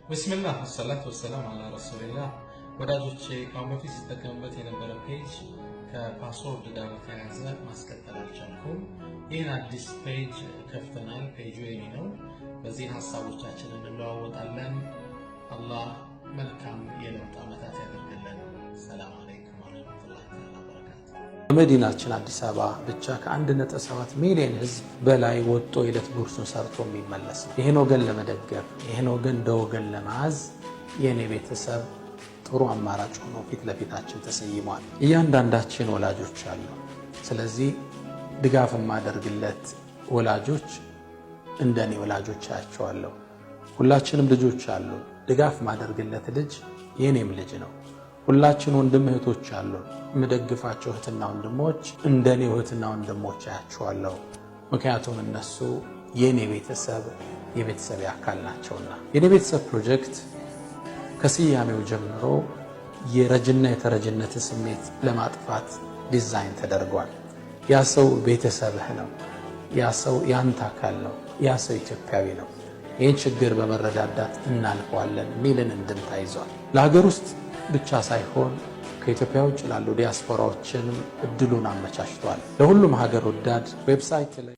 ብስሚላህ ወሰላቱ ወሰላም አላ ረሱሊላህ። ወዳጆቼ፣ ከአሁን በፊት ሲጠቀምበት የነበረ page ከ password ጋር በተያያዘ ማስቀጠል አልቻልኩም። ይህን አዲስ page ከፍተናል። ፔጁ የኔ ነው። በዚህ ሀሳቦቻችንን እንለዋወጣለን። አላህ መልካም የለውጥ ዓመታት ያደርግልን። ሰላም አለይኩም ወረሕመቱላሂ ተዓላ ወበረካቱ። በመዲናችን አዲስ አበባ ብቻ ከ1.7 ሚሊዮን ሕዝብ በላይ ወጥቶ የዕለት ጉርሱን ሰርቶ የሚመለስ ነው። ይህን ወገን ለመደገፍ፣ ይህን ወገን እንደ ወገን ለመያዝ የእኔ ቤተሰብ ጥሩ አማራጭ ሆኖ ፊት ለፊታችን ተሰይሟል። እያንዳንዳችን ወላጆች አሉ። ስለዚህ ድጋፍ የማደርግለት ወላጆች እንደኔ ወላጆች አያቸዋለሁ። ሁላችንም ልጆች አሉ። ድጋፍ ማደርግለት ልጅ የኔም ልጅ ነው። ሁላችን ወንድም እህቶች አሉ። የምደግፋቸው እህትና ወንድሞች እንደኔ እህትና ወንድሞች አያቸዋለሁ። ምክንያቱም እነሱ የኔ ቤተሰብ የቤተሰብ አካል ናቸውና። የኔ ቤተሰብ ፕሮጀክት ከስያሜው ጀምሮ የረጅና የተረጅነት ስሜት ለማጥፋት ዲዛይን ተደርጓል። ያ ሰው ቤተሰብህ ነው። ያ ሰው ያንተ አካል ነው። ያ ሰው ኢትዮጵያዊ ነው። ይህን ችግር በመረዳዳት እናልፈዋለን ሚልን እንድምታ ይዟል። ለሀገር ውስጥ ብቻ ሳይሆን ከኢትዮጵያ ውጭ ላሉ ዲያስፖራዎችንም እድሉን አመቻችቷል። ለሁሉም ሀገር ወዳድ website ላይ